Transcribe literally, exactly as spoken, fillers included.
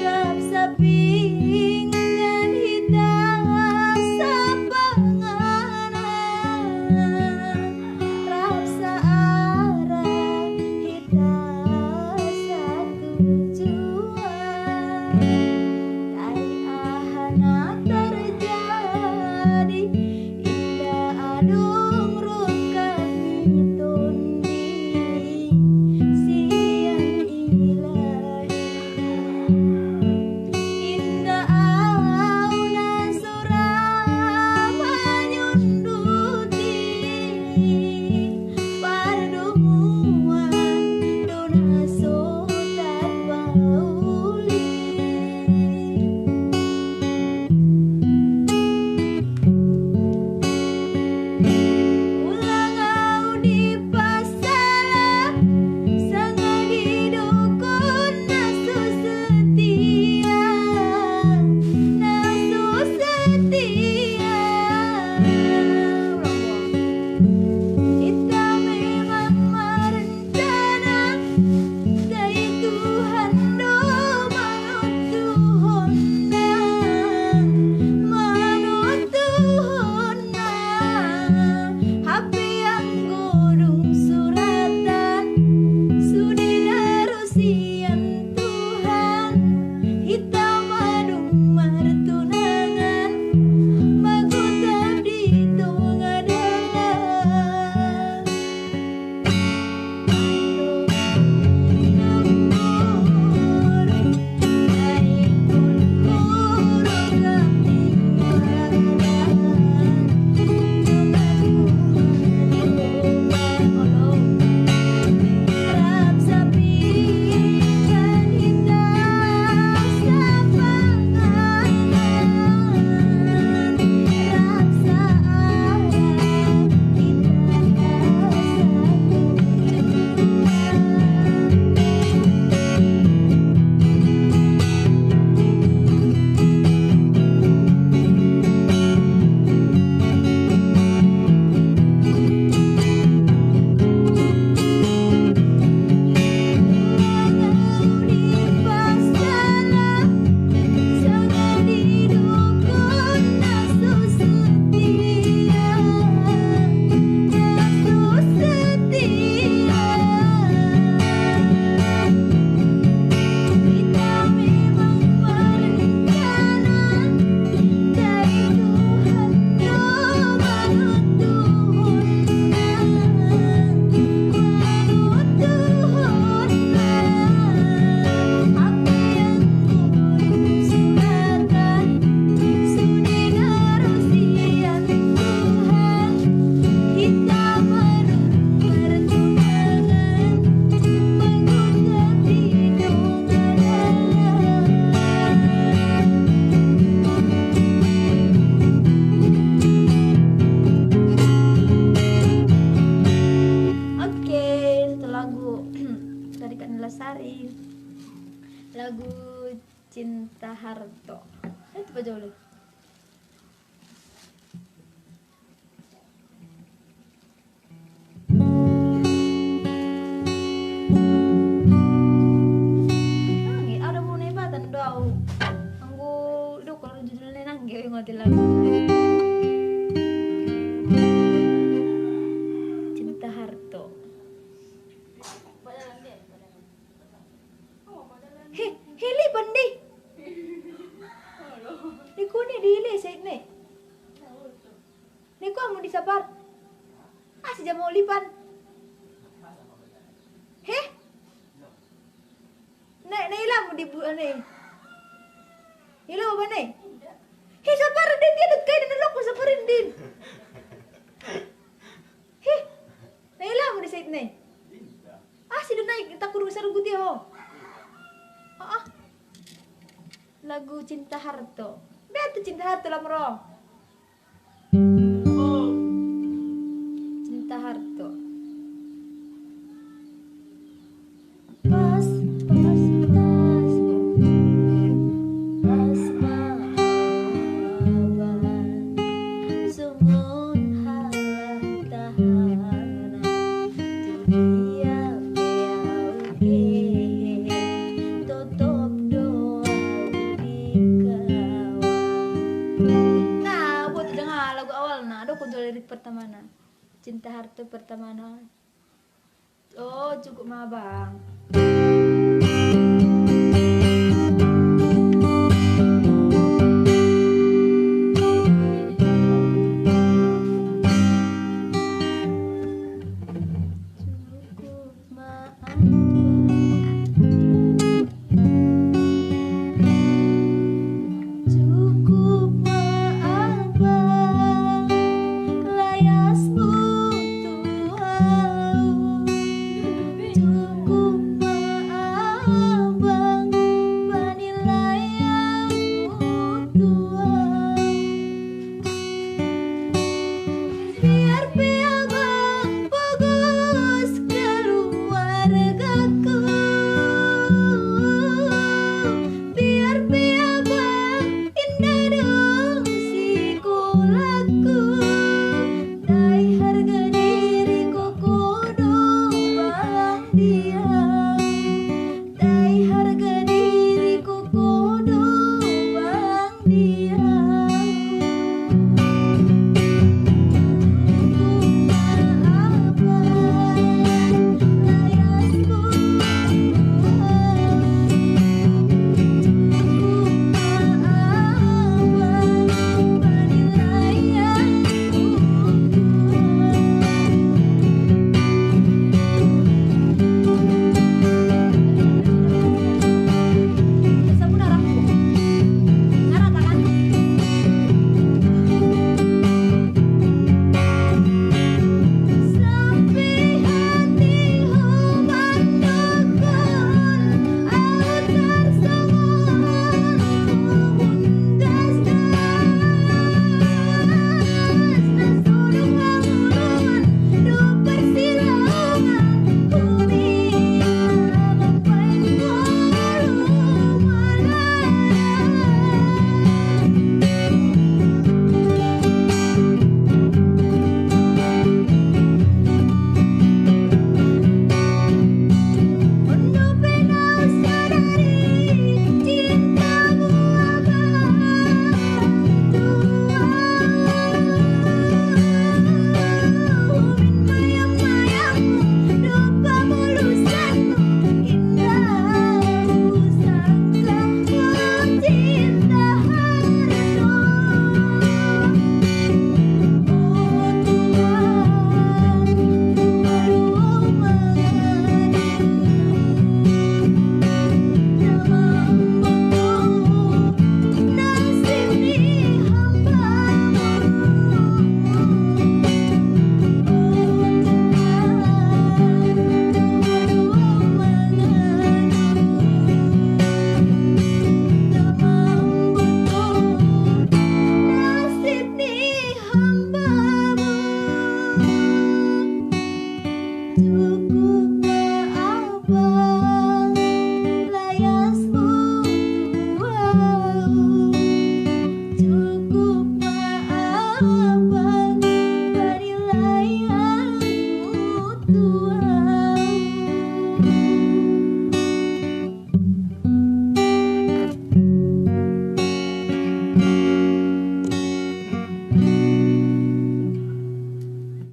Rap sapingan hita sapanganan, rap saarah hita satujuan. Ai aha na tarjadi, inda adong rokami tondi sian Ilahi. Inda au na sura manyunduti pardomuan do na so tarpauli. Ulang au di pasala, sanga di dokon na so setia, na so setia. Hita memang maren- -cana, dai Tuhan do manotuhonna, manotuhonna. Hape anggo dung suratan, sude na ro sian Tuhan, hita ma dung martunangan, magotap di tonga dalan. Oke, satu lagu dari Kak Nila Sari. Lagu Cinta Harto. Eh, itu aja boleh. Nangge, ada mau nebatan doa. Anggo do kalau judulnya nangge, ngerti lagu. Cinta Harto. He, he, lipan di. Di kuni di ile sek ne. Ni ko amu di sapar. Asi jamo lipan. He? Ne, ne ila amu di bu, ne. Ila apa ne? He, sapar din dia dekai dan lok sapar din. He? Ne ila amu di sek ne. Asi do nai takur sarugut ya ho. Haa. Lagu Cinta Harto. Betul Cinta Harto lah, bro. Lirik pertamana. Cinta Harta Pertamana. Oh, cukup ma, Bang. Cukup ma, Abang. Cukup ma, Abang. Layas bu